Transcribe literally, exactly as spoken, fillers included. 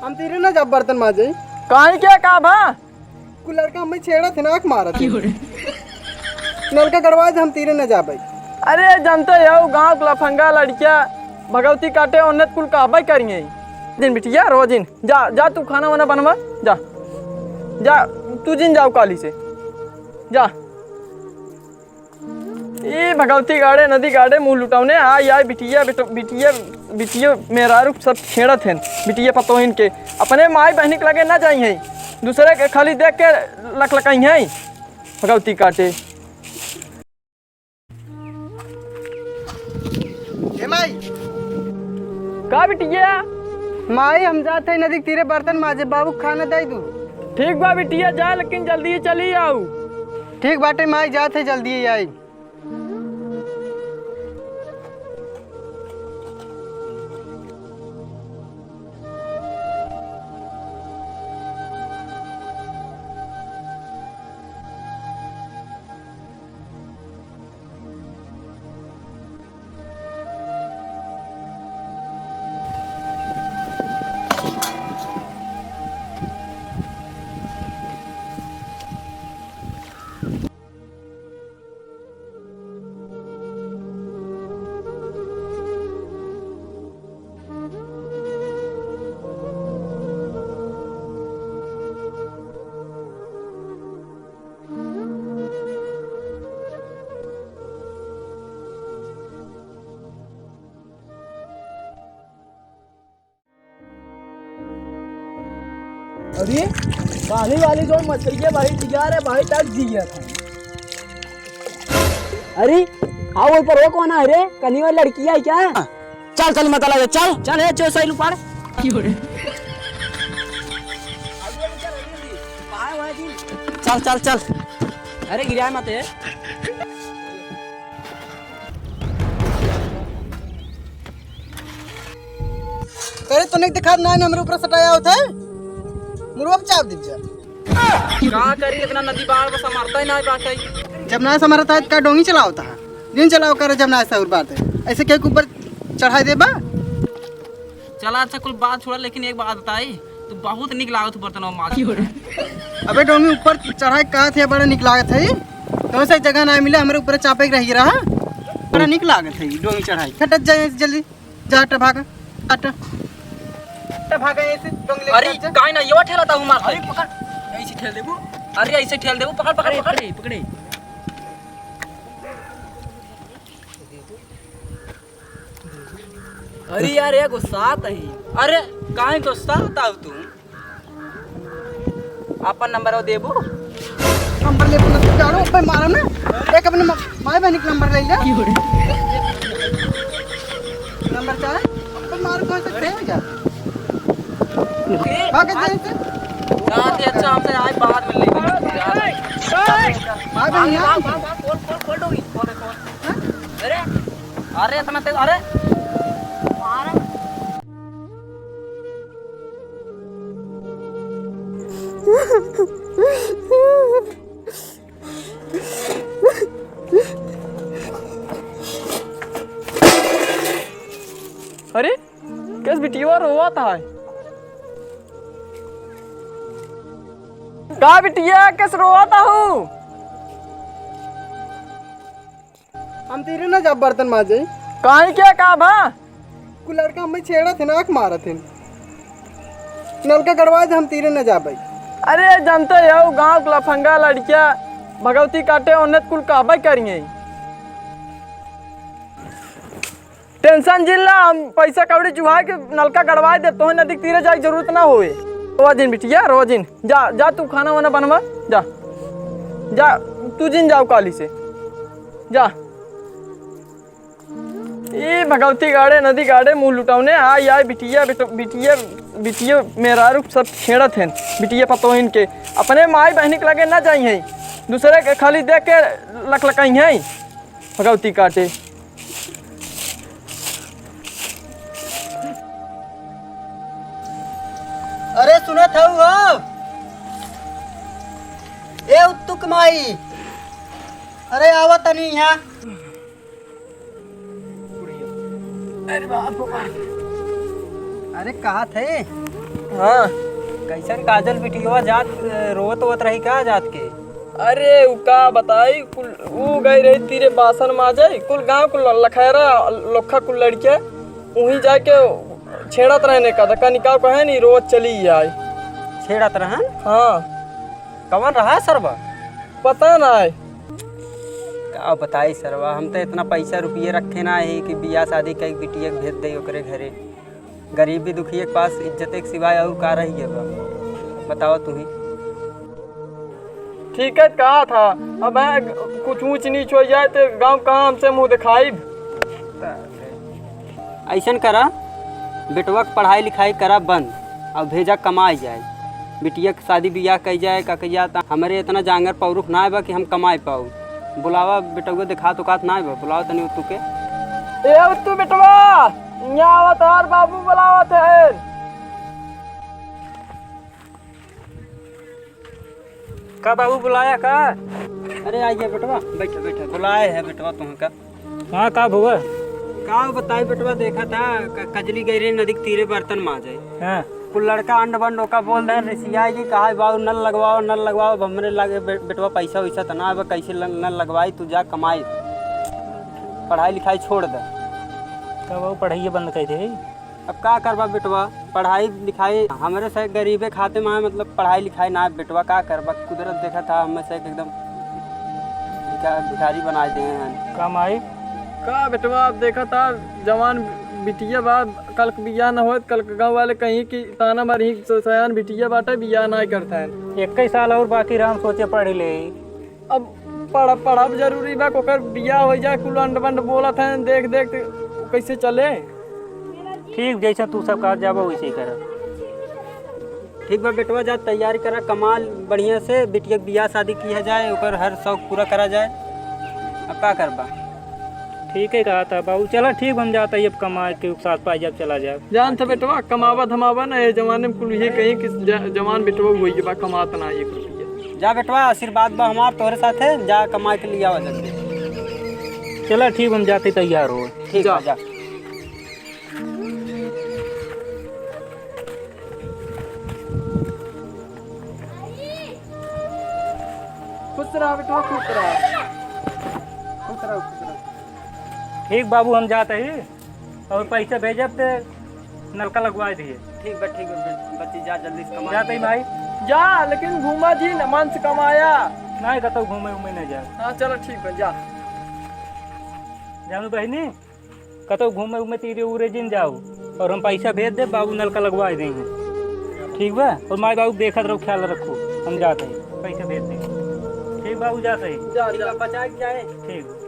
हम तीरे ना जाब बर्तन माजे। काहे के का भा? कुल लड़का हमें छेड़त है, नाक मारत है। नलका गड़वाए दे, हम तीरे ना जाबे। अरे जानते हो गाँव के लफंगा लड़किया भगवती काटे ओन्ने कुल कहबे करिए। जिन बिटिया रो जिन, जा, जा तू खाना वाना बनवा, जा, जा, तू जिन जाओ काली से, जा। ई भगवती गाड़े, नदी गाड़े, मुँह लुटौने, आय, आय, बिटिया, बेटो, बिटिया, बिटिया, मेहरारू सब छेड़त हैं, बिटिया पतोहिन के। अपने माई बहनी के लगे ना जाई हैं, दूसरे के खाली देख के लकलकाई हैं, भगवती काटे। ए माई। का बिटिया? माई, हम जात है नदी के तीरे बर्तन माजे, बाबू के खाना दे दू। ठीक बा बिटिया, जा, लेकिन जल्दी ही चली आऊ। ठीक बाटे माई, जात है, जल्दी ही आई। अरे, पानी वाली जो मछलिया भाई जिया रे भाई, तक जिया था। अरे, हाँ, वो पर वो कौन है रे? कनी वाली लड़की है क्या? चल, चल, मत लगे, चल। चल, ए, चो, सही लुपाड़। चल, चल, चल। अरे, गिराए मत, ए। करे तूने दिखा ना, हमरे ऊपर सटाया होता है, मुड़वा पे चाप दीजिए। का करी, इतना नदी बाढ़ बस संभरता ही ना बाटे। जब ना संभरता है, तो का डोंगी चलावता है? दिन चलाओ करे, जब ना सहूर बात है, ऐसे के ऊपर चढ़ाई देबा? चला, अच्छा, कुल बात छोड़ा, लेकिन एक बात बताई, तू बहुत निक लागत हो बर्तन माज। अबे डोंगी ऊपर चढ़ाई का थे, बड़ा निक लागत है। तो से जगह ना मिले, हमरे ऊपर चापे के रही रहा, बड़ा निक लागत है डोंगी चढ़ाई। खटत जाए जल्दी, जा हट, भाग, हट। हट, भाग, ऐसे डोंगी लेके अरे, हट जा। काहे ना, ये ठेला था, मार अरे, पकड़, ऐसे ठेल देबू। अरे, ऐसे ठेल देबू, पकड़, पकड़, अरे, पकड़। पकड़े, पकड़े। अरे यार, ये गुस्सा आता ही। अरे, काहे गुस्सा आता हो तू? अपन नंबर देबू? नंबर ले, अपना जानो पे मारो ना। एक अपने म-, माय बहन के नंबर ले ले। नंबर चाहे? अपन मारो, कहाँ से खेल जा? ए, भाग जा इनसे। जाते अच्छा हमसे आए, बाद में ले। माय बहन भाग, यहाँ भाग, भाग, खोल, खोल, खोल डोरी, खोल, खोल। हाँ? अरे, अरे, इतना तेज, अरे। मारा। अरे, कस बिटिया रोवत है? का बिटिया, कस रोवत हऊ? हम तीरे ना जाब बर्तन माजे। काहे के का बा? कुल लड़का हमें छेड़त है, नाक मारत है। नलका गड़वाए दे, हम तीरे ना जाबे। अरे जानते हो, गाँव के लफंगा लड़किया भगवती काटे ओन्ने कुल कहबे करिए। टेंशन जिन ला, हम पैसा कौड़ी जुहा के नलका गड़वाए दे, तोहे नदी के तीरे जाए के जरूरत ना होए। रोवा जिन बिटिया, रोवा जिन। जा, जा तू खाना वाना बनवा, जा। जा, तू जिन जाओ काली से। जा। ई भगवती गाड़े, नदी गाड़े, मुँह लुटौने, आय, आय, बिटिया, बेटो, बिटिया, बिटिया, मेहरारू सब छेड़त हैं, बिटिया पतोहिन के। अपने माई बहनी के लगे ना जाई हैं, दूसरे के खाली देख के लकलकाई हैं। भगवती काटे। अरे सुनत हऊ हो? ए उत्तुक माई, अरे आवा तनी यहाँ। अरे बाप रे। अरे कहा थे? हाँ। कैसन काजल बिटियवा जात, रोत वोत रही का जात के? अरे, उ का बताई, कुल उ गई रही तीरे बासन माजे, कुल गाँव कुल लखैरा लोखा कुल लड़के उहीं जाके छेड़त रहने का, धक्का निकाल कहे नी, रोत चली आई। छेड़त रहन? हाँ। कवन रहा सरवा? पता ना है। का बताई सरवा, हम तो इतना पैसा रुपये रखे ना है कि बियाह शादी कई बिटिया के भेज दे ओकरे घरे। गरीबी दुखिये के पास इज्जते के सिवाय और का रही गया बा? बताओ तू ही। ठीक है, कहा था, अब है कुछ ऊंच नीच हो जाए तो गांव कहाँ हमसे मुंह दिखाइब? ऐसन करा, बेटवा के पढ़ाई लिखाई करा बंद, अब भेजा कमाई जाए, बिटिया के शादी बियाह कई जाए, का कई जाए, त हमरे इतना जांगर पौरुख ना बा कि हम कमाई पाऊ। बुलावा बेटवा, देखात उकात ना बा, बुलावा तनी उत्तू के। ए उत्तू बेटवा, यहाँ आवा, तोहार बाबू बुलावत है। का बाबू बुलाया का? अरे आइए बेटवा, बैठो, बैठो, बुलाए है बेटवा तुमका। हाँ, का भुआ? का बताई बेटवा, देखा था क-, कजली गई रही नदी के तीरे बर्तन माजे। हाँ। कुल लड़का अंड बंड ओका बोल दे, रिसिया जी कहा, "बाबू नल लगवाओ, नल लगवाओ।" अब हमरे लागे बे-, बेटवा पैसा वैसा त ना, अब कैसे ल-, नल लगवाई, तू जा कमाई, पढ़ाई लिखाई छोड़ दे। का बाबू पढ़ाई बंद कर दे? अब का करबा बेटवा, पढ़ाई लिखाई हमरे से गरीबे खाते में है, मतलब पढ़ाई लिखाई ना बेटवा, का करबा, कुदरत देखा था हमें से एकदम भिखा-, भिखारी बनाए दे हैं। का माई? का बेटवा, अब देखा था जवान बिटिया बा, कल के बियाह न होत, कल के गाँव वाले कहीं कि ताना मारी, सयान बिटिया बाटे, बियाह ना करता है। इक्कीस साल और बाकी रहा, हम सोचे पढ़ ले। अब पढ़-, पढ़ब जरूरी बा, ओकर बियाह हो जाए, कुल अंड बंड बोलत हैं, देख देख त कैसे चले? ठीक, जैसे तू सब कहा जाबो वैसे ही करब। ठीक बा बेटवा, जा तैयारी करा, कमा बढ़िया से, बिटिया के बियाह शादी किया जाए, ओकर हर शौक पूरा करा जाए। अब का करबा? ठीक है कहा था बाबू, चला ठीक, हम जाता ही अब कमा के साथ पाई जब चला जाए। जान था बेटवा, कमावा धमावा ना, ये जमाने में कुल ये कहीं कि ज-, जवान बेटवा हुई बा, कमात ना एक रुपया। जा बेटवा, आशीर्वाद बा हमार तोहरे साथे, जा कमा के लियावा जल्दी। चला ठीक, हम जाते तैयार हो। ठीक जा। बा, जा। खुश रहा बेटवा, खुश रहा। खुश रहो, खुश रहो। ठीक बाबू, हम जाते ही। और पैसा भेजब ते नलका लगवा दिए। ठीक बा, ठीक बा, बच्ची जा जल्दी से कमा। जाते ही भाई। जा, लेकिन घूमा जी, न मन से कमाया। नहीं, कतौ घूमे उमे नहीं जा। हाँ, चलो ठीक बा, जा। जानू बहिनी, कतौ घूमे उमे तीरे उरे जिन जाओ, और हम पैसा भेज दे, बाबू नलका लगवा देंगे। ठीक बा? और माई बाबू देखत रहो, ख्याल रखो, हम जाते हैं, पैसा भेज देंगे। ठीक बाबू, जाते हैं। जा, जा। बचा के जाए। ठीक।